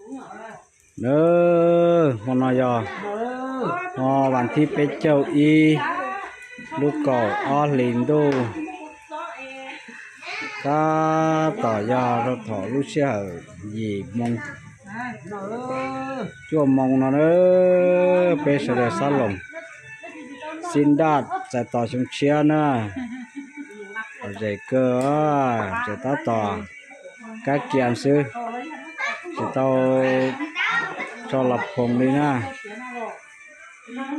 Nab, hmo no yog hmo vas thib peb caug ib lub kaum ob hlis ntuj, tab tom yog rau thaum lub sij hawm yim moo cuaj moo no na, peb sawv daws sab loos xib ntaj txais tos xyoo tshiab na. Zem kawg, tseem tab tom kab kias xwb, tsis tau tso los phoos li na. Nees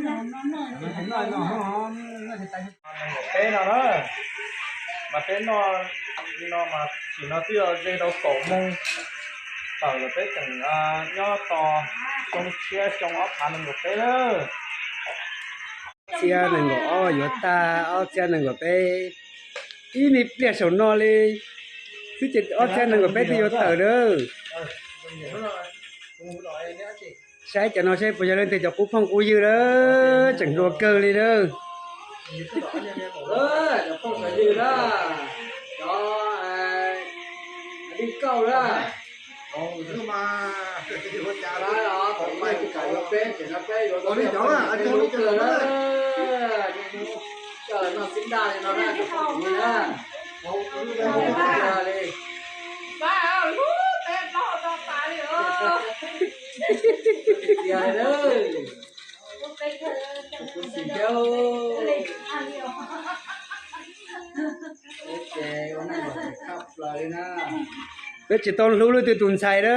nkaum peb no na, mas peb noj li no mas sim no twb yog ze tau kaum moo tawm lawm, peb tseem nyob tos xyoo tshiab xyoo ob phav nees nkaum peb na. Txhiab nees nkaum ob yuav tag, ob txhiab nees nkaum peb, ib me pliag saum no li xwb ces ob txhiab nees nkaum peb twb yuav tawm lawm. Saib cov no seb puas yog leej twg cov qub phooj qub ywg lawm, tseem hluas kawg li na. Cov phooj ywg na, cov dib kauj na, noj xib ntaj li no na, li. Peb tsis tau hlub leej twg tus ntxhais na,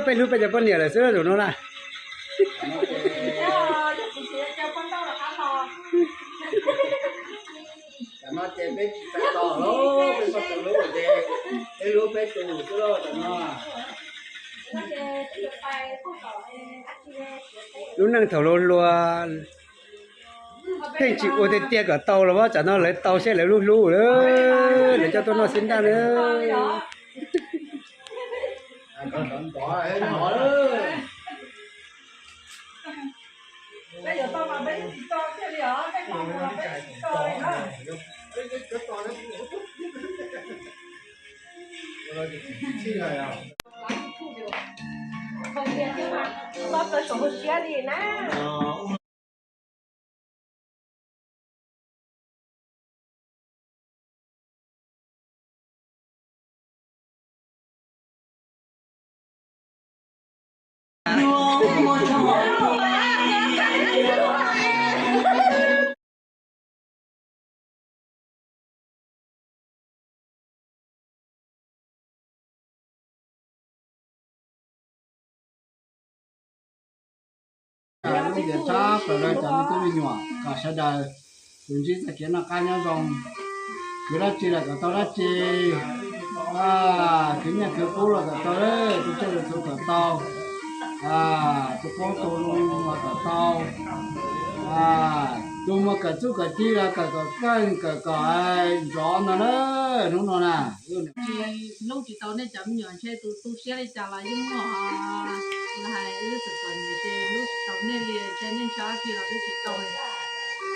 peb hlub peb cov poj niam lawm xwb zaum no na. Tam no ces peb tsis tau hlub, peb tsis tau hlub ces peb hlub peb tus xwb lauj tam no. Lub neej thaum hluas hluas yeej tsis ua tiag tiag kom tau los, tam no lawv tau seb lawv lub hlub lawm, lawv coj tuaj noj xib ntaj na. Lub tias tshab plaws rau cov me tub me nyuam kom sawv daws tsuas ntsib txoj kev noj qab nyob zoo, khwv dab tsi los kom tau dab tsi, khwv nyiaj khwv kub los kom tau, tu tsiaj tu txhu kom tau, tu qoob tu loo los kom tau, tus muaj kawm txuj kawm ci los kawm kom keej kawm kom nrov no na, hnub no na. Hlub tsis tau nej cov me nyuam ntshe tus tu siab li cas los yeej muaj, hais wb txom txom nyem ces hlub tsis tau nej li, ntshe nej ntshaw dab tsi los twb tsis tau,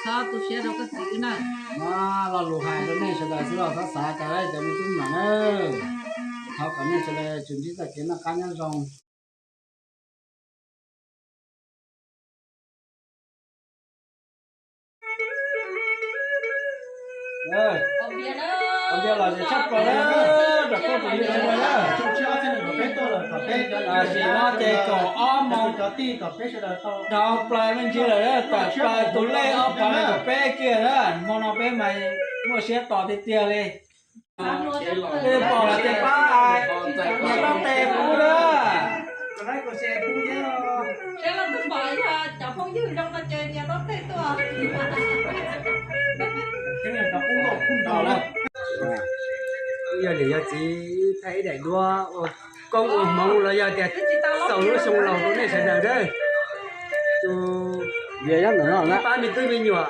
txhob tu siab rau koj txiv wb na. Muab lo lus hais rau nej sawv daws xwb los txhob xav cas cov me tub me nyuam na. Thov kom nej sawv daws tsuas ntsib txoj kev noj qab nyob zoo. Ua npias los tshaj plaws na, rau koj tus me tub na. Tam sim no ces kaum ob moos, dhau plaws me ntsis lawm, tawm plaws tus lej ob phav nees nkaum peb kiag na, hmo no peb mas muaj siab tos tiag tiag li. Twb pom los ces pab nias taub tes pub na. Yog niam yog txiv thaij ib daim duab ua koob ua hmoov los yog tias xaus lub xyoo laus rau nej sawv daws na. Tus pab me tub me nyuam,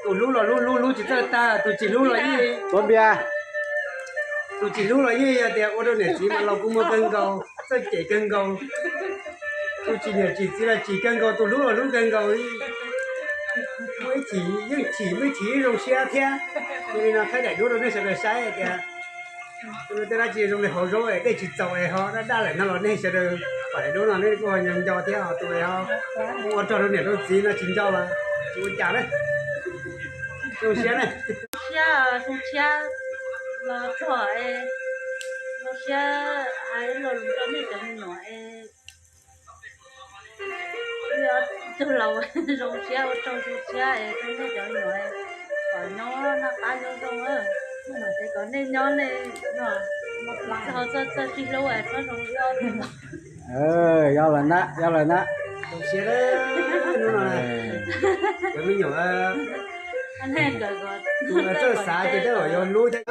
tus hlub los hlub hlub hlub tsis txawj tag, tus tsis hlub los yeej, tus tsis hlub los yeej yog tias ua rau niam txiv mas los kua muag kawg nkaus, txawj cem kawg nkaus. Tus tsis niam tsis txiv los tsim kawg nkaus, tus hlub los hlub kawg nkaus. Muaj ib chim yeej chim, muaj ib chim yeej zoo siab thiab. Yog li no thaij daim duab rau nej sawv daws saib tias tej dab tsi zoo li hauv zaub es dej tsis txaus es ho daj daj lawm no los nej sawv daws Hnub no nej kuj nco thiab, tus ua rog rau niam rau txiv no tsis nco los tsis ua cas ne. Zoo siab ne. Siab, zoo siab los txog es zoo siab hais lo lus rau nej cov me nyuam es. Tug laus zoo siab ua tsaug zoo siab es rau nej cov me nyuam kom nyob noj qab nyob zoo, es kom nej nyob nej txog txoj txoj sib hlub es txhob zoo li ob tug. Yog lawm na, yog lawm na. Zoo siab hnub no cov me nyuam tus txawj xav ces tej zaum yuav hlub thiab.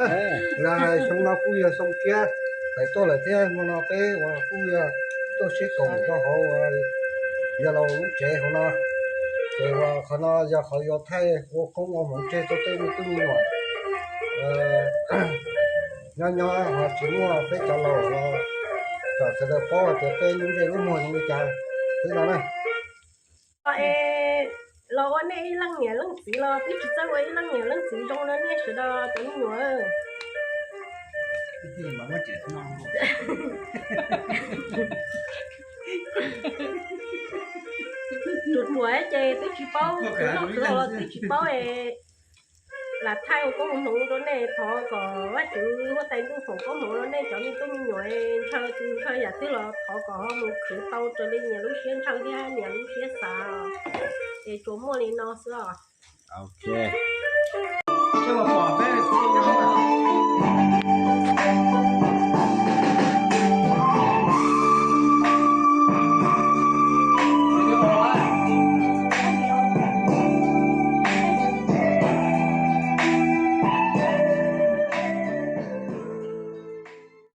Xyoo no kuj yog xyoo tshiab tawm tuaj lawm thiab, hmo no peb uas kuj yog tuaj sib koom rau hauv uas yog laus lub tsev hauv no. Ces uas qhov no yog qhov yuav thaij ua koob ua hmoov tseg rau tej me tub me nyuam nyob nyob ho tsis muaj peb cov laus los kom sawv daws paub hais tias peb lub ntsej lub muag zoo li cas xwb no na. Es los ua nej ib leej niam leej txiv los twb tsis txawj ua ib leej niam leej txiv zoo no nej sawv daws cov me nyuam. Ruam ruam ces twb tsis paub khwv los twb tsis paub es lam thaij ua koob ua hmoov rau nej, thov kom Vajtswv huab tais ntuj foom koob hmoov rau nej cov me tub me nyuam, ntshaw tus ntshaw yam twg los thov kom ho mus khwv tau raws li niam lub siab ntshaw thiab niam lub siab xav. Es tsuas muaj li no xwb os.